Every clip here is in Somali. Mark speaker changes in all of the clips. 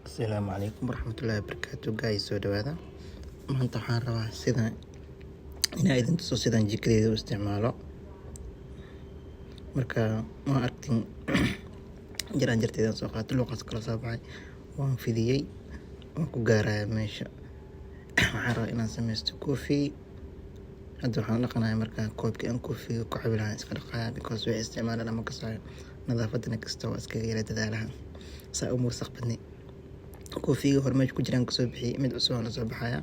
Speaker 1: Asalaamu calaykum waraxmatullaahi wabarakaatu. Guys, soo dhawaada. Maanta waxaan rabaa sida inaa idin tuso sidaan jikadeeda u isticmaalo. Marka ma aragtin, jaraanjarteedaan soo qaatay, luuqaas kala soo baxay, waan fidiyey, waan ku gaarayaa meesha. Waxaan rabaa inaan sameysto coffee. Hadda waxaan dhaqanayaa markaa koobkii aan coffee ku cabi lahaa, iska dhaqayaa, because waxay isticmaalaan ama kasaayo. Nadaafadana kasta waa iskaga yara dadaalaha saa uma wasaq badni. Coffee-ga hore meesha ku jiraan kasoo bixiyey, mid cusub aan la soo baxayaa.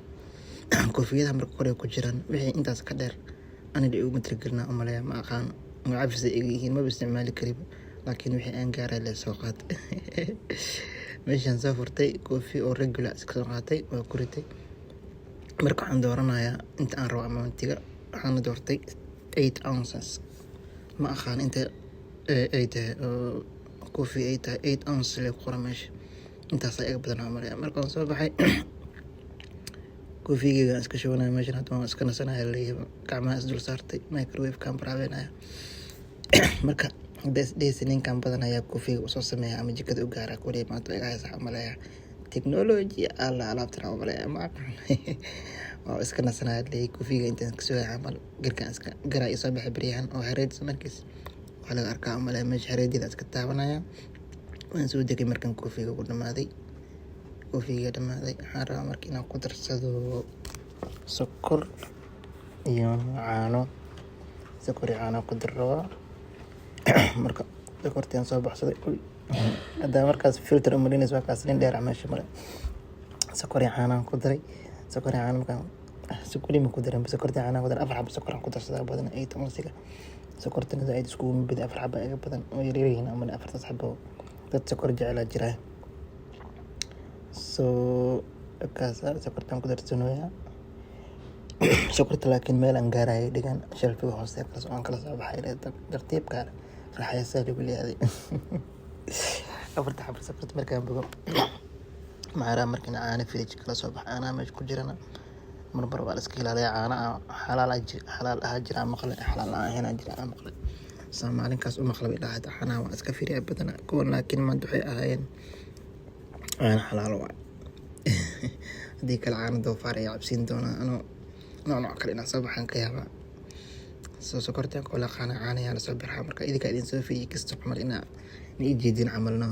Speaker 1: Koofiyadaha marka kore ku jiraan, wixii intaas ka dheer aniga iguma tirigelinaa umaleeya, ma aqaan, magacafis ay iga yihiin, maba isticmaali kariba, laakiin wixii aan gaaray lee soo qaat. Meeshaan soo furtay, coffee oo regular iska soo qaatay, waa ku ritay. Marka waxaan dooranayaa inta aan rabo amount-iga. Waxaana doortay 8 ounces. Ma aqaan inta ay tahay oo coffee ay tahay. 8 ounce lee ku qoran meesha, intaasaa iga badan umaleeya. Markaan soo baxay, coffee-geyga aan iska shubanaya meeshan. Hadda waan iska nasanaya leeyahay, gacmaha is dul saartay, microwave-kaan baraabeynaya. Marka hadda is dhehaysa ninkan badan ayaa coffee-ga usoo sameeya ama jikada u gaara, kuley maanta iga haysa umaleeya technology alla alaabtan umaleeya, ma aqaan. Waa iska nasanaya leeyahay coffee-ga intaan ka sugaya camal. Garkaan iska garaa isoo baxay beryahan oo hareed markiis waxaa laga arkaa umaleeya meesha hareedyada iska taabanaya. Waan soo degay markaan coffee-ga ku dhamaaday. Coffee-ga dhamaaday, waxaan rabaa marka inaan ku darsado sokor iyo caano. Sokor iyo caano ku dar rabaa. Marka sokortii aan soo baxsaday, haddaa markaas filter umalinaysa, waa kaas nin dheer meesha mare. Sokor iyo caanaan ku daray. Sokor iyo caano markaan sokori ma ku darin, sokortii caanaan ku daray. Afar xabo sokor aan ku darsadaa badan 8 ounce-iga. Sokortana zaaid iskuguma badi, afar xabo iga badan oo yaryar yihiin ama afartaas xabo. Dad sokor jecelaa jiraa. So kaasa sokortaan ku darsanooyaa. Sokorta laakiin meel aan gaarayo dhigan, shelf-iga hoose aan kala soo baxay. Tartiibka raaxaysaa lagu leeyahay. Afarta xabo sokorta markaan bogo, maxaa rabaa markaan caano fridge kala soo baxa. Caanaha meesha ku jirana marmar waa la iska ilaaliyaa. Caano xalaal xalaal ahaa jira aan maqlay, xalaal aan ahayn jira aan maqlay. Saa maalinkaas u maqlay ilaa hadda caanaha waan iska fiiriyaa badanaa kuwan, laakiin maanta waxay ahaayeen caano xalaal waay. Haddii kale caano doofaar ayaa cabsiin doonaa, anoo nooc nooc kale inaan soo baxaan ka yaabaa. Soo sokortaan kula qaana, caanayaa lasoo baxaa. Marka idinkaa idin soo fiiriyay kasto camal inaa ma ii jeedin camalno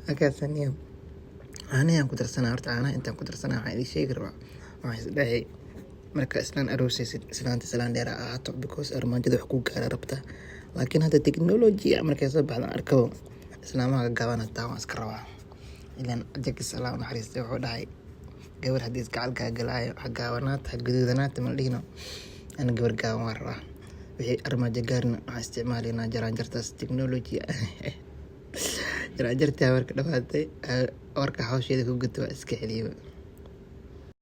Speaker 1: halkaasaniyo. Caanahan ku darsanaa. Horta caanaha intaan ku darsanaa, waxaan idin sheegi rabaa, waxaan isdhahay marka islaan aroosaysid, islaanta islaan dheer ahaato, because armaajada wax ku gaara rabtaa. Laakiin hadda technology markay soo baxda arkabo, islaamaha gaaban hataa waan iska rabaa. Ilaan Jakis, Allah u naxariistay, wuxuu dhahay gabar haddii isgacal gaagalaayo ha gaabanaata ha gaduudanaata, ma dhihino. Ana gabar gaaban waan rabaa. Wixii armaajo gaarna waxaan isticmaalaynaa jaraanjartaas technology. Jaraanjartaa marka dhamaatay, warka hawsheeda ku guto, waa iska celiyay.